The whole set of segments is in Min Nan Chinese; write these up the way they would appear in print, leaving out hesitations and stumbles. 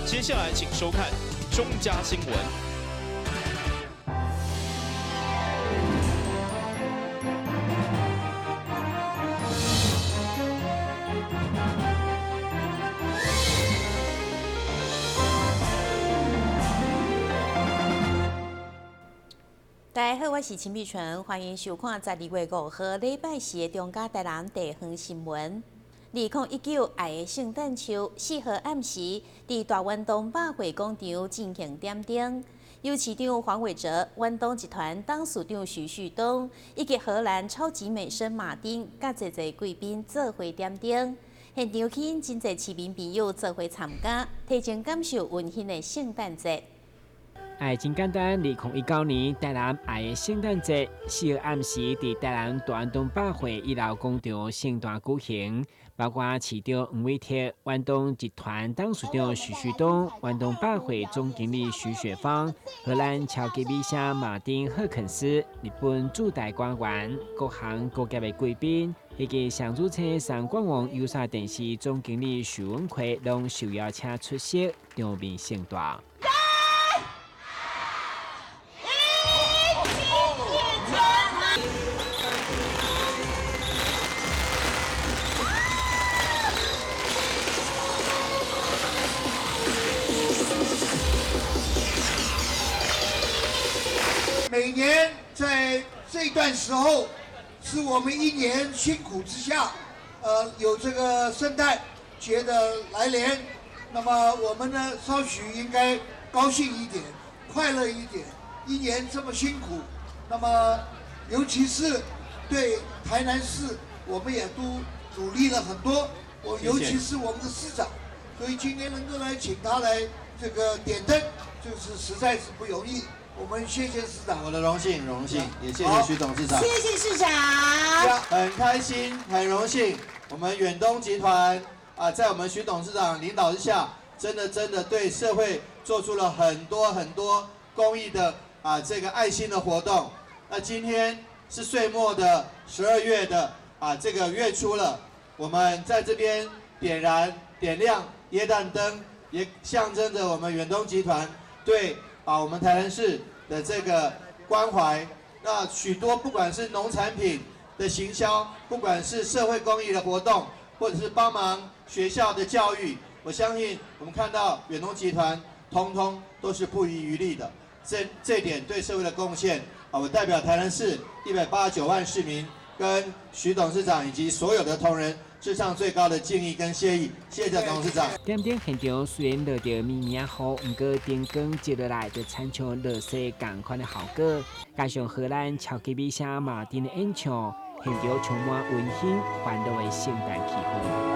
接下來請收看中嘉新聞。大家好，我是陳美純，歡迎收看12月5號禮拜四的中嘉台南地方新聞。2019愛的聖誕樹4號暗時，佇大遠東百貨廣場進行點燈，由市長黃偉哲、遠東集團董事長徐旭東以及荷蘭超級美聲馬丁，佮濟濟貴賓做伙點燈。現場吸引真濟市民朋友做伙參加，提前感受溫馨的聖誕節。愛真簡單，2019年台南愛的聖誕節4號暗時，佇台南大遠東百貨一樓廣場盛大舉行，包括市長黃偉哲、遠東集團董事長徐旭東、遠東百貨總經理徐雪芳、荷蘭超級美聲馬丁赫肯斯、日本駐台官員、各行各業的貴賓，以及上主車三冠王有線電視總經理許文奎，攏受邀請出席，場面盛大。每年在這段時候，是我們一年辛苦之下，有這個聖誕節的來臨，那麼我們呢，稍許應該高興一點，快樂一點。一年這麼辛苦，那麼尤其是對台南市，我們也都努力了很多。我尤其是我們的市長，所以今天能夠來請他來這個點燈，就是實在是不容易。我們謝謝市長，我的榮幸，榮幸，也謝謝徐董事長，謝謝市長，很開心，很榮幸，我們遠東集團啊，在我們徐董事長領導之下，真的真的對社會做出了很多很多公益的啊這個愛心的活動。那今天是歲末的12月的啊這個月初了，我們在這邊點燃點亮耶誕燈，也象徵着我們遠東集團對啊，我們台南市的這個關懷，那許多不管是農產品的行銷，不管是社會公益的活動，或者是幫忙學校的教育，我相信我們看到遠東集團，通通都是不遺餘力的。這點對社會的貢獻，啊，我代表台南市189萬市民，跟徐董事長以及所有的同仁，致上最高的敬意跟謝意，謝謝董事長。點燈現場雖然落著綿綿雨，毋過燈光接落來就親像落雪仝款的效果，加上荷蘭超級美聲馬丁的演唱，現場充滿溫馨歡樂的聖誕氣氛。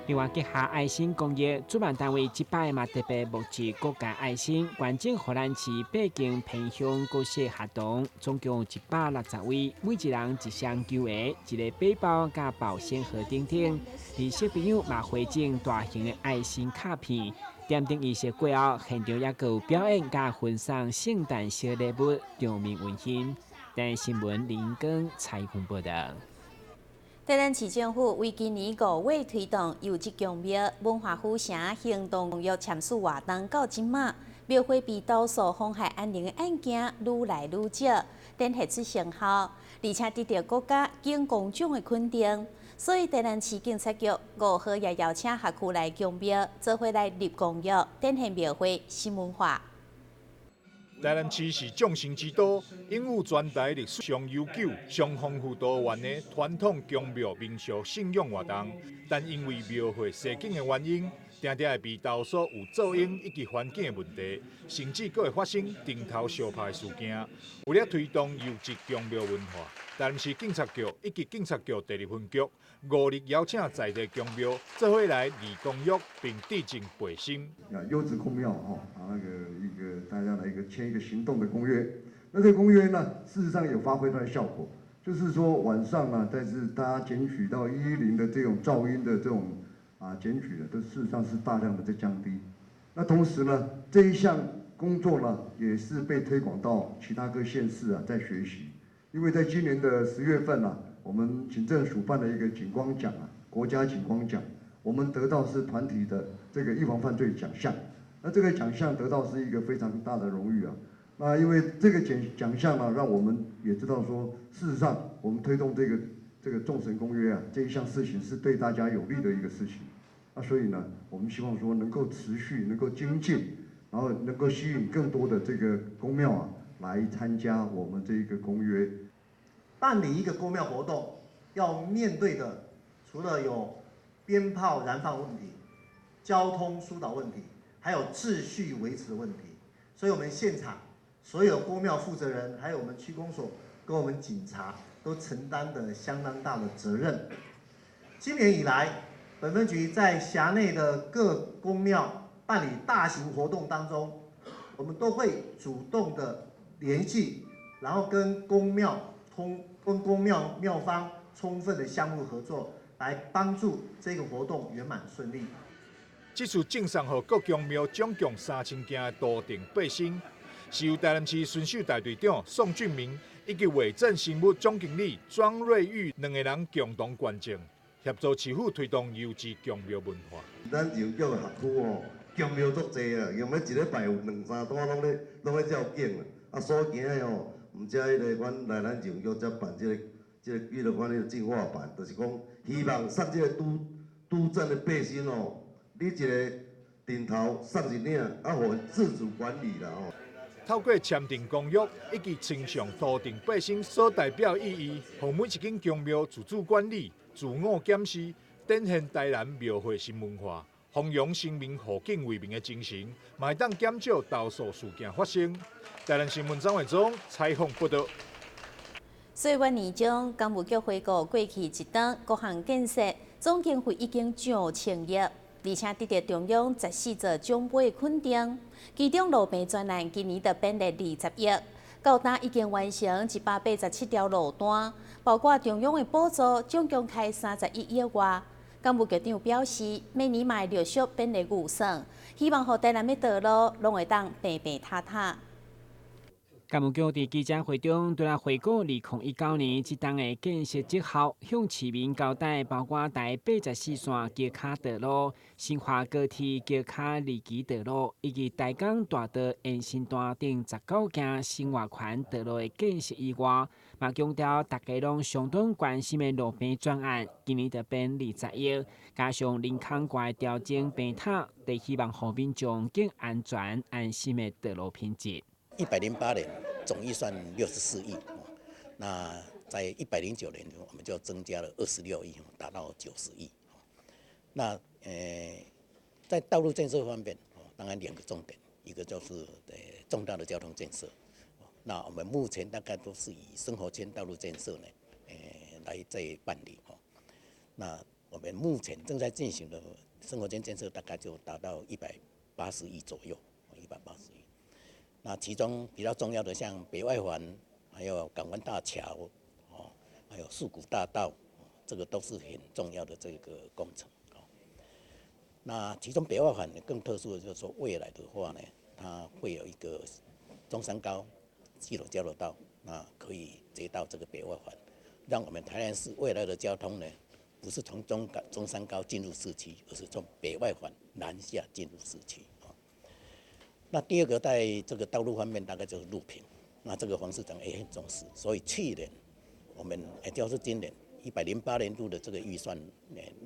另外，旗下愛心公益主辦單位這擺嘛特別募集各界愛心，捐贈予咱市八間偏鄉國小學童，總共160位，每一人一雙球鞋、一個背包佮保鮮盒等等。而小朋友嘛回贈大型的愛心卡片。點燈儀式過後，現場猶閣有表演佮分送聖誕小禮物，場面溫馨。台新聞林根采訪報道。台南市政府為今年5月推動優質宮廟文化府城行動公約簽署活動到這馬，廟會被投訴妨害安寧的案件愈來愈少，展現出成效，而且得到國家警公獎的肯定。所以台南市警察局5號也邀請轄區內宮廟做伙來立公約，展現廟會新文化。台南市是眾神之都，擁有全台歷史上悠久、上豐富多元的傳統宮廟民俗信仰活動。但因為廟會環境的原因，定定會被投訴有噪音以及環境的問題，甚至閣會發生燈頭相拍的事件。為了推動優質宮廟文化，台南市警察局以及警察局第二分局5日邀請在地宮廟做伙來擬公約並締贈背心。啊，優質宮廟吼，啊那個一個大家來一個簽一個行動的公約。那這個公約呢，事實上有發揮它的效果，就是說晚上呢，但是大家檢舉到110的這種噪音的這種檢舉的，都事實上是大量的在降低。那同時呢，這一項工作呢，也是被推廣到其他各縣市啊，在學習。因為在今年的10月份啊，我們警政署辦了一個警光獎啊，國家警光獎，我們得到是團體的這個預防犯罪獎項。那這個獎項得到是一個非常大的榮譽啊。那因為這個獎項呢，讓我們也知道說，事實上我們推動這個眾神公約啊，這一項事情是對大家有利的一個事情。那所以呢，我們希望說能夠持續、能夠精進，然後能夠吸引更多的這個宮廟啊來參加我們這一個公約。辦理一個宮廟活動，要面對的除了有鞭炮燃放問題、交通疏導問題，還有秩序維持的問題。所以，我們現場所有宮廟負責人，還有我們區公所跟我們警察，都承擔的相當大的責任。今年以來，本分局在轄內的各宮廟辦理大型活動當中，我們都會主動的聯繫，然後跟宮廟通跟宮廟廟方充分的相互合作，來幫助這個活動圓滿順利。這次贈送予各宮廟總共3000件的圖騰背心，是由台南市巡守大隊長宋俊明以及偉正生物總經理莊瑞玉兩个人共同捐贈，協助市府推動優質宮廟文化。咱右腳的轄區吼，宮廟足濟啦，用咧一禮拜有兩三單攏咧照警啦。啊，所驚的吼，毋才彼個阮來咱右腳才辦這個叫做阮彼個淨化辦，就是講希望送這個督陣的背心吼，你一个陣頭送一領，啊，予自主管理啦吼。透過簽訂公約以及穿上圖騰背心所代表意義，予每一間宮廟自主管理、自我檢視，展現台南廟會新文化，弘揚神明護境為民的精神，嘛會當減少投訴事件發生。台南新聞張偉忠採訪報道。歲月年終，工務局回顧過去一冬各項建設總經費已經上千億，而且得到中央14座獎盃肯定。其中路平專案今年就編列20億，到今已經完成187條路段，包括中央的補助，總共開31億外。工務局長表示，明年嘛會陸續編列預算，希望予台南的道路攏會當平平坦坦。工務局佇記者會中，除來回顧2019年這冬的建設績效，向市民交代，包括台84線橋跤道路、新華高鐵橋跤二期道路，以及台江大道延伸段等19件生活圈道路的建設以外，嘛強調大家攏相當關心的路平專案，今年就編20億，加上林康掛的調整平塔，就希望予民眾更安全、安心的道路品質。 108年總預算64億，那在109年我們就增加了26億，達到90億。那在道路建設方面，當然兩個重點，一個就是重大的交通建設。那我們目前大概都是以生活圈道路建設呢，來在辦理。那我們目前正在進行的生活圈建設，大概就達到一百八十億左右，一百八十億。那其中比較重要的，像北外環，還有港灣大橋，哦，還有四股大道，這個都是很重要的這個工程。那其中北外環更特殊的就是說，未來的話呢，它會有一個中山高系統交流道，那可以接到這個北外環，讓我們台南市未來的交通呢，不是從中山高進入市區，而是從北外環南下進入市區。那第二個在這個道路方面，大概就是路平。那這個黃市長也很重視，所以去年我們也就是今年108年度的這個預算，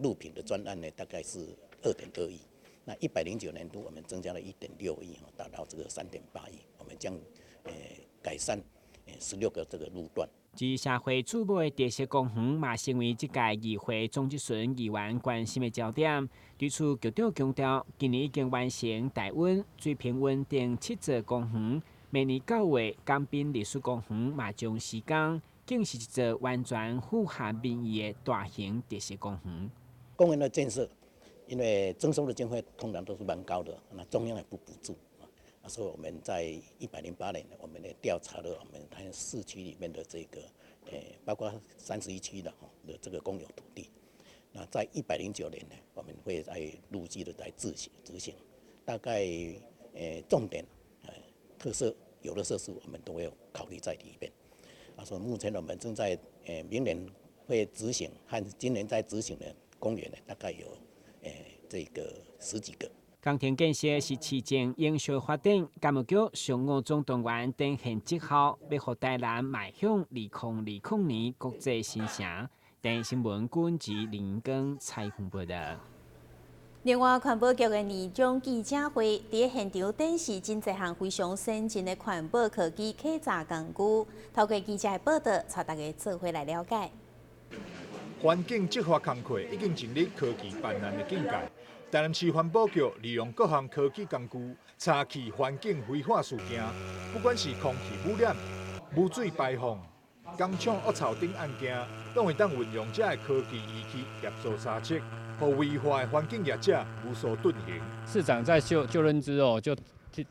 路平的專案呢，大概是2.2億。那109年度我們增加了1.6億，達到這個3.8億。我們將改善16個這個路段。至於社會矚目的特色公園，嘛成為這屆議會總質詢議員關心的焦點。對此，局長強調，今年已經完成大溫、水平溫等七座公園，明年9月江濱歷史公園嘛將施工，更是一座完全符合民意的大型特色公園。公園的建設，因為徵收的經費通常都是蠻高的，那中央也不補助。所以我們在108年，我們也調查了我們台南市區裡面的這個，包括31區的這個公有土地。那在109年呢，我們會在陸續的來執行，大概重點，特色遊樂設施，我們都會考慮在裡面。啊，所以目前我們正在明年會執行和今年在執行的公園呢，大概有這個十幾個。工程建設是市政永續發展，工務局上五總動員展現績效，欲予台南邁向2020年國際新城。電視新聞軍及林根採訪報道。另外，環保局的年終記者會，佇現場展示真濟項非常先進的環保科技稽查工具。透過記者的報道，帶大家做伙來了解。環境執法工課已經進入科技辦案的境界。台南市環保局利用各項科技工具，查緝環境違法事件，不管是空氣污染、污水排放、工廠惡臭等案件，攏會當運用這个科技儀器協助查緝，予違法的環境業者無所遁形。市長在就任之後，就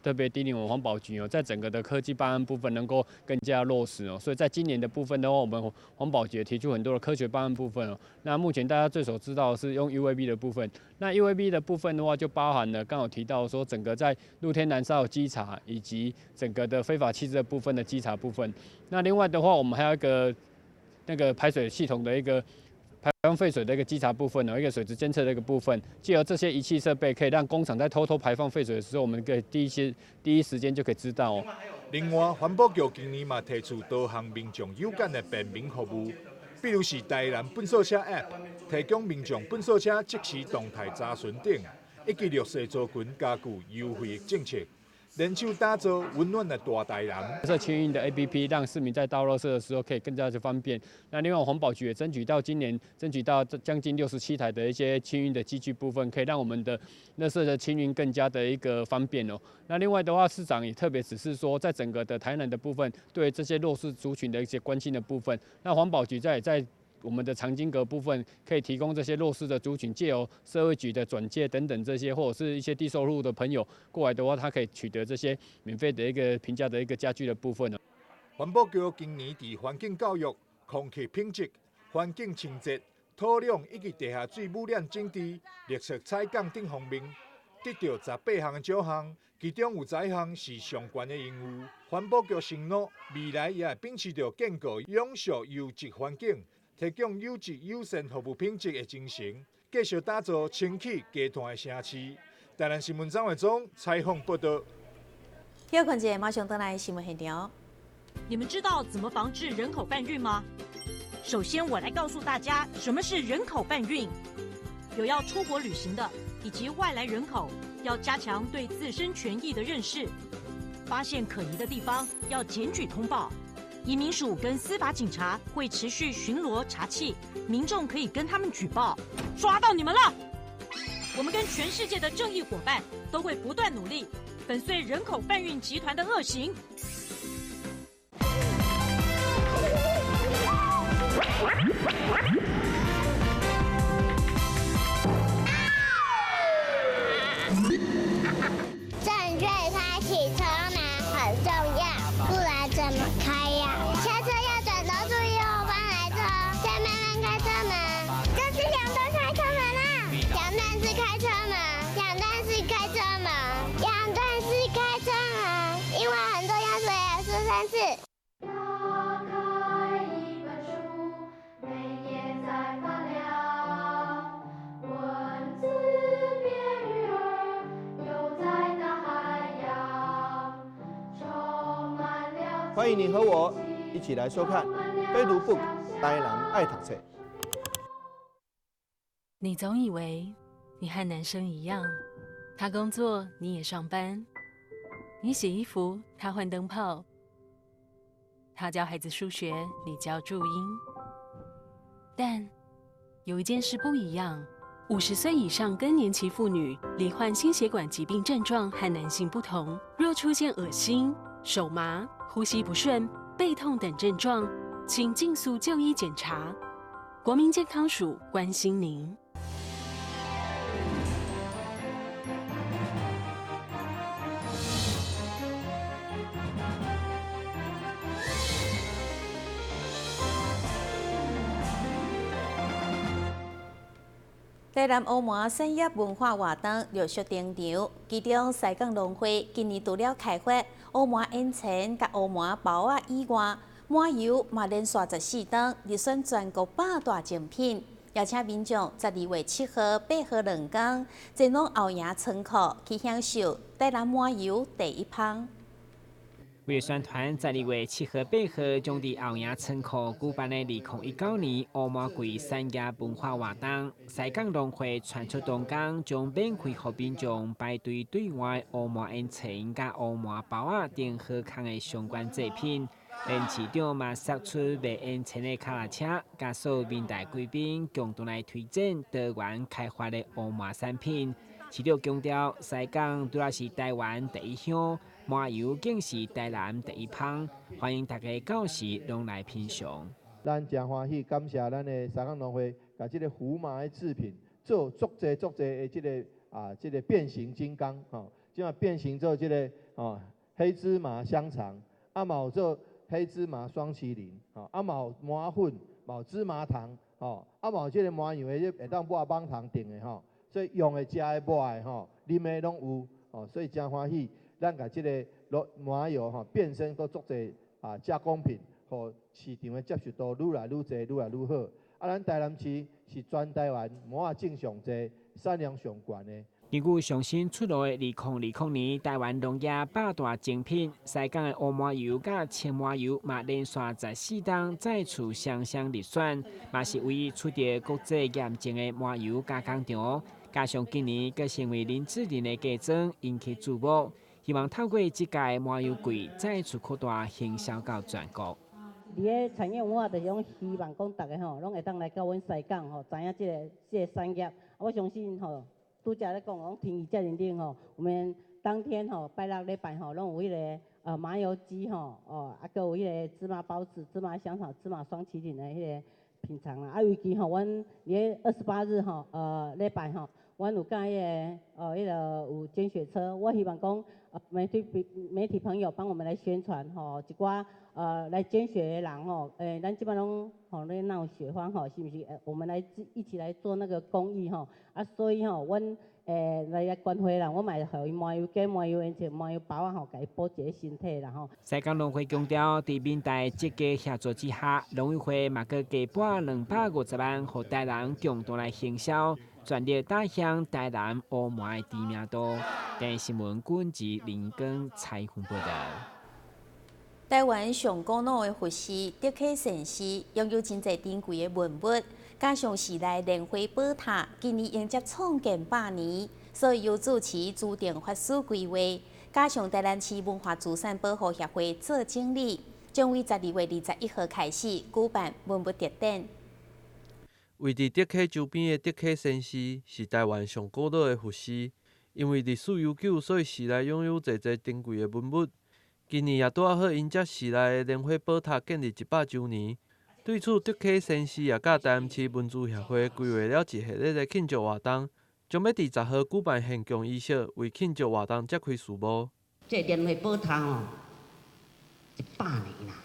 特別叮嚀我們環保局哦，在整個的科技辦案部分能夠更加落實哦，所以在今年的部分的話，我們環保局也提出很多的科學辦案部分哦。那目前大家最所知道的是用 UAV 的部分，那 UAV 的部分的話，就包含了剛有提到說整個在露天燃燒的稽查，以及整個的非法棄置的部分的稽查部分。那另外的話，我們還有一個那個排水系統的一個排放廢水的一個稽查部分呢，一個水質監測的一個部分，藉由這些儀器設備，可以讓工廠在偷偷排放廢水的時候，我們可以第一時間就可以知道哦。另外，環保局今年嘛提出多項民眾有感的便民服務，比如是台南糞掃車 App，提供民眾糞掃車即時動態查詢等，以及弱勢族群家具優惠的政策。聯手打造溫暖的大台南。垃圾清運的 APP，讓市民在倒垃圾的時候可以更加的方便。那另外環保局也爭取到今年爭取到將近67台的一些清運的機具部分，可以讓我們的垃圾的清運更加的一個方便哦。那另外的話，市長也特別指示說，在整個的台南的部分，對這些弱勢族群的一些關心的部分，那環保局在我們的藏經閣部分，可以提供這些弱勢的族群，借由社會局的轉介等等這些，或者是一些低收入的朋友過來的話，他可以取得這些免費的一個平價的一個家具的部分。環保局今年佇環境教育、空氣品質、環境清潔、土壤以及地下水污染整治、綠色採礦等方面，得到18項的獎項，其中有11項是上懸的榮譽。環保局承諾，未來也會秉持著建構永續優質環境，提供優質友善服務品質的精神，繼續打造清氣低碳的城市。台南新聞張偉忠採訪報道。休睏一下，馬上轉來新聞現場。你們知道怎麼防治人口販運嗎？首先，我來告訴大家什麼是人口販運。有要出國旅行的以及外來人口，要加強對自身權益的認識。發現可疑的地方，要檢舉通報。移民署跟司法警察會持續巡邏查緝，民眾可以跟他們舉報，抓到你們了！我們跟全世界的正義夥伴都會不斷努力，粉碎人口販運集團的惡行。正確開啟車門很重要，不然怎麼開呀？下車要轉頭注意後方來車，再慢慢開車門。這是兩段開車門啦，兩段式開車門，兩段式開車門，兩段式開車門，因為很重要，所以要說三次。打開一本書，每頁在發亮，文字變魚兒，游在大海洋，充滿了。歡迎你和我一起來收看《非讀 book 台南愛讀冊》。你總以為你和男生一樣，他工作你也上班，你洗衣服他換燈泡，他教孩子数学，你教注音。但有一件事不一样：50岁以上更年期妇女罹患心血管疾病症状和男性不同，若出现恶心、手麻、呼吸不顺、背痛等症状，请尽速就医检查。国民健康署关心您。台南乌麻产业文化活动陆续登场，其中西港农会今年除了开发乌麻烟肠佮乌麻包仔以外，麻油嘛连续14冬入选全国100大精品，邀请民众12月7号、8号两工前往后营仓库去享受台南麻油第一芳。为了宣传，12月7号、8号将伫后营仓库举办的2019年乌麻季产业文化活动，西港农会传出同工将免费予民众排队对外乌麻烟肠佮乌麻包仔等好康的相关制品。连市长嘛释出卖烟肠的跤踏车，佮所有民代贵宾共同来推荐多元开发的乌麻产品。市长强调，西港除了是台湾第一乡，麻油更是台南第一芳，欢迎大家到时拢来品尝。咱诚欢喜，感谢咱的西港农会，共这个胡麻的制品做足济足济的这个变形金刚，吼，这马变形做这个黑芝麻香肠，啊嘛有做黑芝麻霜淇淋，吼，啊嘛有麻粉，嘛有芝麻糖，吼，啊嘛有这个麻油的，会当抹网头顶的吼。所以用的、食的、抹的吼，啉的拢有，吼，所以诚欢喜，咱共这个麻油吼变身阁足济加工品，予市场的接受度愈来愈济，愈来愈好。啊，咱台南市是全台湾麻仔种上济、产量上悬的。根据上新出炉的2020年台湾农业百大精品，西港的乌麻油佮青麻油嘛连续14冬再次双双入选，嘛是唯一取得国际验证的麻油加工厂。加上今年阁成为林志玲的嫁妆，引起注目。希望透过这届麻油季再次扩大行销到全国。伫咧产业文化，就是讲希望讲逐家吼，拢会当来到阮西港吼，知影这个产业。我相信吼，拄才咧讲，讲天气遮尔冷吼，我们当天吼拜六礼拜吼，拢有彼个麻油鸡吼，哦，啊，阁有彼个芝麻包子、芝麻香肠、芝麻霜淇淋的彼个品尝啦。啊，尤其吼，阮伫咧28日吼，礼拜吼，阮有佮彼个彼个有捐血车，我希望讲媒体朋友帮我们来宣传吼，一寡来捐血的人吼，咱这摆拢吼咧闹血荒吼，是毋是？我们来一起来做那个公益吼，啊，所以吼，阮来关怀人，我嘛会予伊麻油鸡、麻油烟肠、麻油包仔吼，共伊补一下身体啦吼。西港农会强调，伫民代积极协助之下，农委会嘛阁加拨250万，予台南共同来行销，全力打响台南乌麻的知名度。电视新闻滚吉林根采访报道。台湾上古老的佛寺德启禅寺拥有真济珍贵的文物，加上寺内莲花宝塔今年迎接创建100年，所以由住持朱定法师规划，加上台南市文化资产保护协会做整理，将于12月21号开始举办文物特展。位伫德启周边的德启禅寺是台湾上古老的佛寺，因为历史悠久，所以寺内拥有济济珍贵的文物。今年也拄仔好迎接寺内的莲花宝塔建立100周年。对此，德启禅寺也佮台南市文资协会规划了一系列的庆祝活动，将欲伫10号举办献供仪式，为庆祝活动揭开序幕。这莲花宝塔吼，100年啦！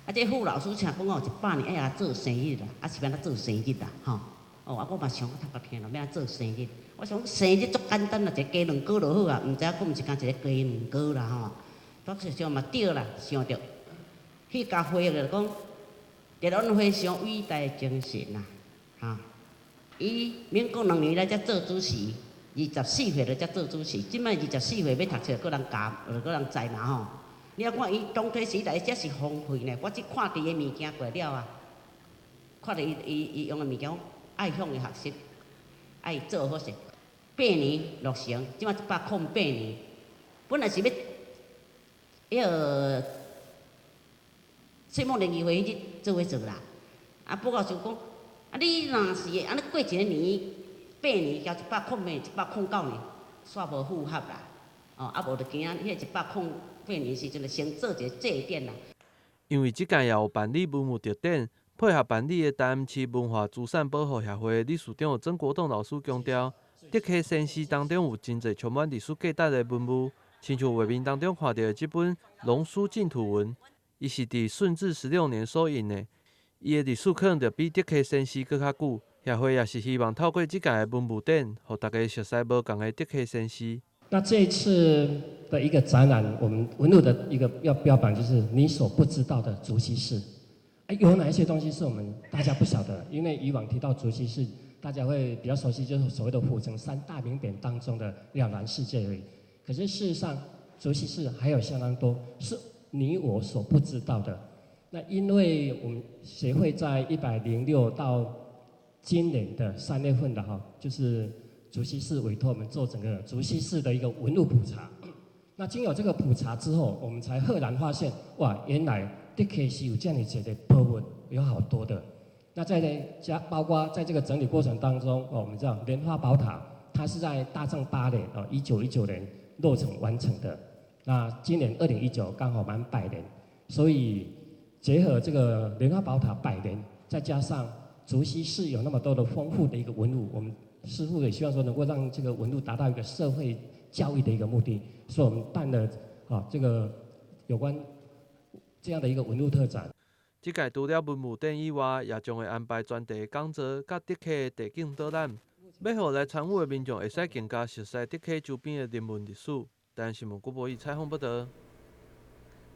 啊，这傅老师听讲哦，100年爱来做生日啦，啊是欲按怎做生日啦？吼！哦，啊我嘛想头壳疼啦，欲按怎做生日？我想生日足简单啦，一个鸡卵糕就好啊，毋知影阁毋是干一个鸡卵糕啦吼。我想想嘛对啦，想著去共会就讲，台湾非常伟大的精神啦，哈！伊民国2年来才做主持，24岁就才做主持，这摆24岁欲读册，阁人教，阁人载嘛吼。你犹看伊当初时来才是荒废呢，我只看著伊的物件过了啊，看著伊用的物件，爱向伊学习，爱做好势。8年落成，这摆108年，本来是欲。彼个岁末联谊会彼日做伙做啦。啊，报告就讲，啊，你若是会按呢过一个年，8年交108、109年，煞无符合啦。哦，啊无就惊彼108年时阵，就先做一个祭典啦。因为这届也有办理文物特展，配合办理的台南市文化资产保护协会理事长曾国栋老师强调，竹溪先师当中有真济充满历史价值的文物，亲像画面当中看到的这本《龙书净土文》，伊是伫顺治16年所印的，伊的历史可能就比竹溪先师阁较久。协会也是希望透过这届的文物展，予大家熟悉无仝的竹溪先师。那这一次的一个展览，我们文物的一个要标榜就是你所不知道的竹溪寺，哎，有哪一些东西是我们大家不晓得？因为以往提到竹溪寺，大家会比较熟悉，就是所谓的府城三大名点当中的了然世界而已。可是事实上，竹溪寺还有相当多是你我所不知道的。那因为我们协会在106到今年的3月份的哈，就是竹溪寺委托我们做整个竹溪寺的一个文物普查。那经有这个普查之后，我们才赫然发现，哇，原来竹溪是有这样一个宝物，有好多的。那在加包括在这个整理过程当中，哦，我们知道莲花宝塔，它是在大正8年哦，1919年落成完成的。那今年2019刚好满百年，所以结合这个莲花宝塔百年，再加上竹溪寺有那么多的丰富的一个文物，我们师父也希望说能够让这个文物达到一个社会教育的一个目的，所以我们办了啊这个有关这样的一个文物特展。这届除了文物展以外，也将会安排专题讲座、佮竹溪的地景导览，欲予来参与的民众会使更加熟悉竹溪周边的人文历史。台南新闻郭博义采访报道。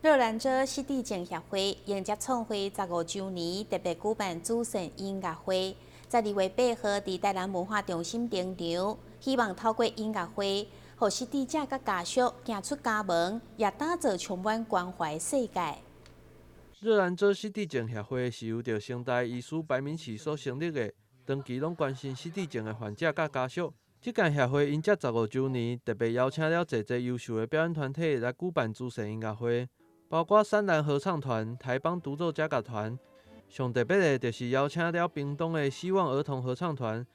热兰遮失智症协会迎接创会15周年，特别举办慈善音乐会。12月8号伫台南文化中心登场，希望透过音乐会，予失智者佮家属行出家门，也打造充满关怀世界。热兰遮失智症协会是由著成大医师白明启所成立的，长期拢关心失智症的患者佮家属。这届协会迎接十五周年，特别邀请了济济优秀的表演团体来举办慈善音乐会，包括山兰合唱团、台邦独奏家乐团。上特别的，就是邀请了屏东的希望儿童合唱团。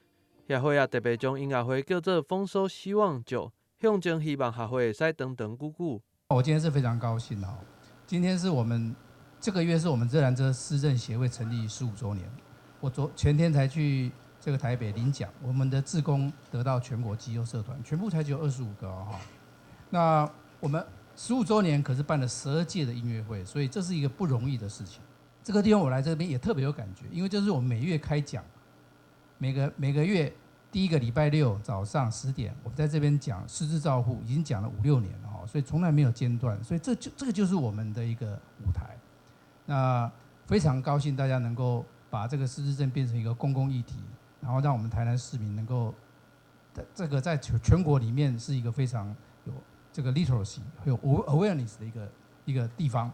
协会也特别将音乐会叫做“丰收希望九”，象征希望协会会使长长久久。我今天是非常高兴哦，今天是我们这个月是我们热兰遮失智症协会成立15周年。我昨前天才去这个台北领奖，我们的志工得到全国绩优社团，全部才只有25个哦哈。那我们十五周年可是办了12届的音乐会，所以这是一个不容易的事情。这个地方我来这边也特别有感觉，因为这是我们每月开讲，每个月第一个礼拜六早上10点，我们在这边讲失智照护，已经讲了五六年了哈，所以从来没有间断，所以这个就是我们的一个舞台。那非常高兴大家能够把这个失智症变成一个公共议题，然后让我们台南市民能够在这个在全国里面是一个非常有这个 literacy 有 awareness 的一个地方。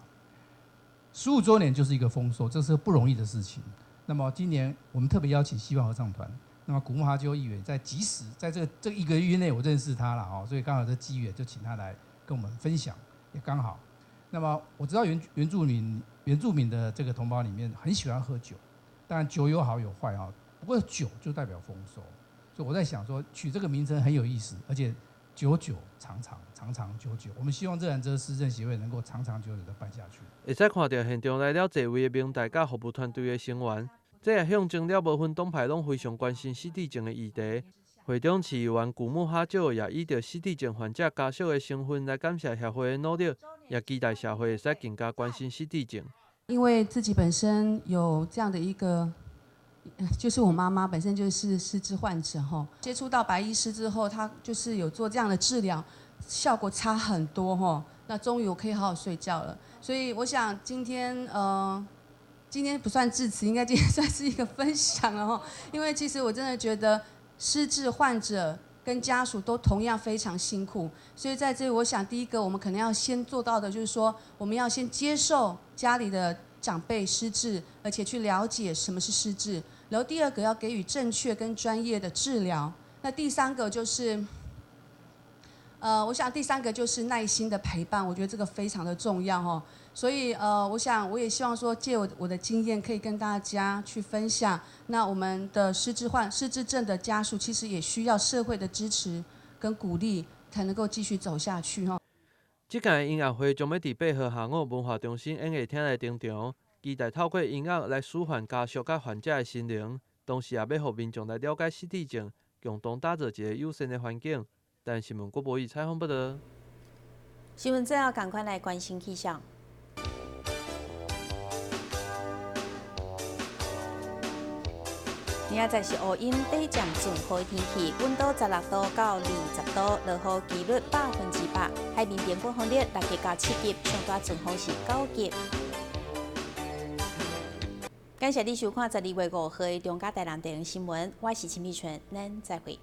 十五周年就是一个丰收，这是不容易的事情。那么今年我们特别邀请希望合唱团，那么古穆哈鸠议员在即使在这一个月内我认识他了哦，所以刚好这机缘就请他来跟我们分享，也刚好。那么我知道原住民的这个同胞里面很喜欢喝酒，当然酒有好有坏啊，不过酒就代表丰收，所以我在想说取这个名称很有意思，而且久久长长长长久久，我们希望热兰遮失智症协会能够长长久久的办下去。会使看著现场来了济位的明代佮服务团队的成员，这也象征了无分党派拢非常关心失智症的议题。会长市议员古穆哈少也以著失智症患者家属的身份来感谢协会的努力，也期待社会会使更加关心失智症。因为自己本身有这样的一个，就是我妈妈本身就是失智患者哈，接触到白医师之后，他就是有做这样的治疗，效果差很多哈。那终于我可以好好睡觉了。所以我想今天不算致辞，应该今天算是一个分享了哈。因为其实我真的觉得失智患者跟家属都同样非常辛苦，所以在这里，我想第一个我们可能要先做到的就是说，我们要先接受家里的长辈失智，而且去了解什么是失智。然后第二个要给予正确跟专业的治疗。那第三个就是，我想第三个就是耐心的陪伴，我觉得這個非常的重要吼。所以我想我也希望說借我的經驗，可以跟大家去分享。那我們的失智症的家屬，其實也需要社會的支持跟鼓勵，才能夠繼續走下去吼。這屆音樂會將欲佇8號下午文化中心演藝廳來登場，期待透過音樂來舒緩家屬佮患者的心靈，同時也欲予民眾來了解失智症，共同打造一个友善的環境。但新聞郭博義採訪報導。新聞最後，趕快來關心氣象。明仔載是烏陰短暫陣雨天氣，溫度16度到20度，落雨幾率100%，海面平均風力6級到7級，上大陣風是9級。感謝你收看12月5號的中嘉台南地方新聞，我是陳美純，咱再會。